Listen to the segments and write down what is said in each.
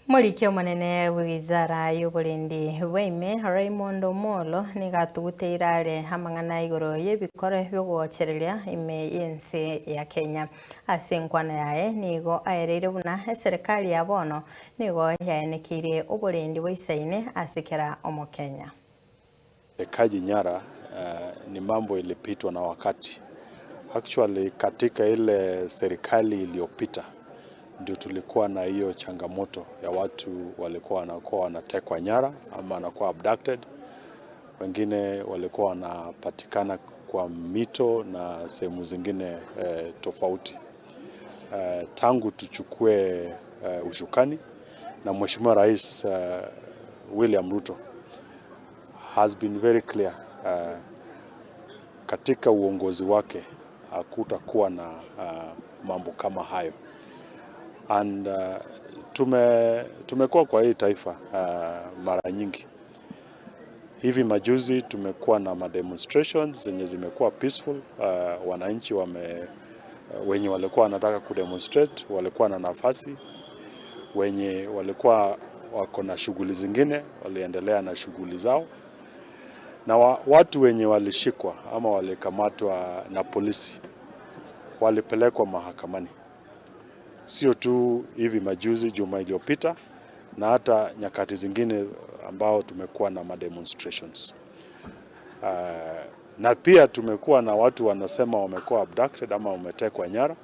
Moriki omonene bwa wizara y'oborendi bwaime Raymond Omolo nigo atuguteire are amang'ana igoro y'ebikore biogochereria ime y'ense ya Kenya. Ase enkwana yaye nigo aereire buna eserekari ya bono nigo yaenekeire oborendi bwa isaine ase kera omokenya. Utekaji nyara ni mambo ilipitwa na wakati. Actually, katika ile serikali iliyopita ndio tulikuwa na hiyo changamoto ya watu walikuwa wanakuwa wanatekwa nyara ama wanakuwa abducted. Wengine walikuwa wanapatikana kwa mito na sehemu zingine tofauti. Tangu tuchukue ushukani na Mheshimiwa Rais William Ruto has been very clear, katika uongozi wake hakutakuwa na mambo kama hayo and tumekuwa kwa hii taifa mara nyingi. Hivi majuzi tumekuwa na mademonstrations zenye zimekuwa peaceful. Wananchi wenye walikuwa wanataka kudemonstrate walikuwa na nafasi, wenye walikuwa wako na shughuli zingine waliendelea na shughuli zao, na watu wenye walishikwa ama walikamatwa na polisi walipelekwa mahakamani, sio tu hivi majuzi juma iliyopita, na hata nyakati zingine ambao tumekuwa na mademonstrations. Na pia tumekuwa na watu wanasema wamekuwa abducted ama wametekwa nyara.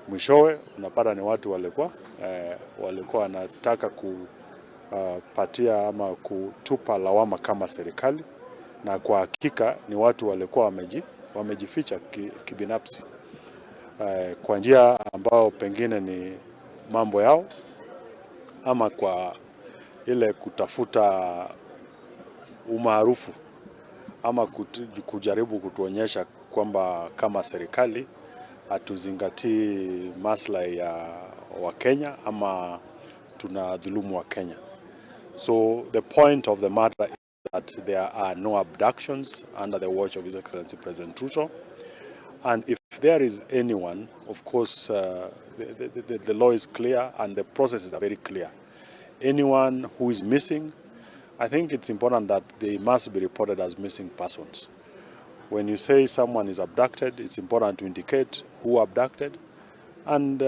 Mwishowe unapata ni watu walikuwa wanataka kupatia ama kutupa lawama kama serikali, na kwa hakika ni watu walikuwa wamejificha kibinafsi kwa njia ambao pengine ni mambo yao ama kwa ile kutafuta umaarufu ama kujaribu kutuonyesha kwamba kama serikali hatuzingatii maslahi ya Wakenya ama tunadhulumu Wakenya. So the point of the matter is that there are no abductions under the watch of His Excellency President Ruto. And if there is anyone, of course, the law is clear and the processes are very clear. Anyone who is missing, I think it's important that they must be reported as missing persons. When you say someone is abducted, it's important to indicate who abducted, and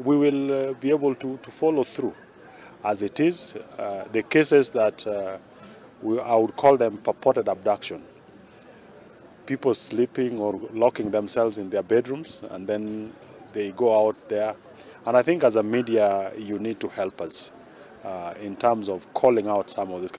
we will be able to follow through. As it is, the cases that I would call them purported abduction, people sleeping or locking themselves in their bedrooms and then they go out there. And I think as a media, you need to help us in terms of calling out some of this.